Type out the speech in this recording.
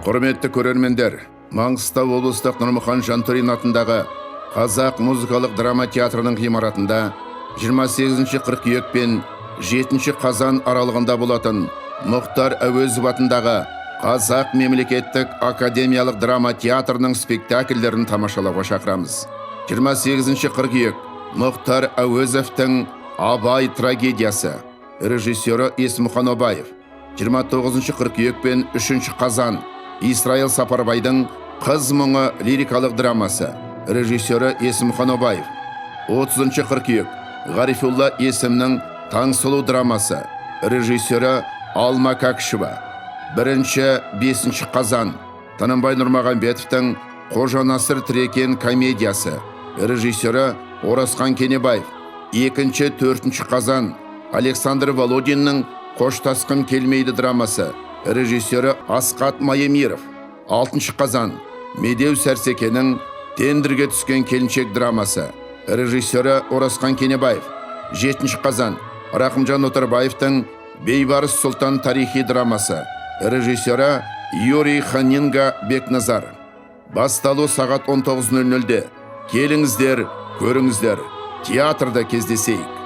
Құрметті көрермендер, Маңғыстау облыстық Нұрмұхан Жантөрин атындағы Қазақ музыкалық драма театрының ғимаратында 28 қыркүйек пен 7 қазан аралығында болатын Мұхтар Әуезов атындағы Қазақ мемлекеттік академиялық драма театрының спектакльдерін тамашалауға шақырамыз. 28 қыркүйек: Мұхтар Әуезовтің «Абай» трагедиясы, режиссері Есмұхан Обаев. 29 қыркүйек пен 3 қазан: Исраил Сапарбайдың «Қыз мұңы» лирикалық драмасы, режиссері Есімхан Обаев. 30 қыркүйек: Ғарифулла Есімнің «Таңсұлу» драмасы, режиссері Алма Кәкішева. 1-ші, 5 қазан: Тынымбай Нұрмағамбетовтің «Қожа Насыр Тірі екен» комедиясы, режиссері Оразхан Кенебаев. 2-ші, 4 қазан: Александр Володиннің «Қоштасқым келмейді» драмасы, режиссері Асқат Маемиров. 6 қазан: Медеу Сәрсекенің «Тендерге түскен келіншек» драмасы, режиссері Оразхан Кенебаев. 7 қазан: Рақымжан Отарбаевтың «Бейбарыс сұлтан» тарихи драмасы, режиссері Юрий Ханинга Бекназар. Басталу сағат 19.00-де. Келіңіздер, көріңіздер, театрда кездесейік.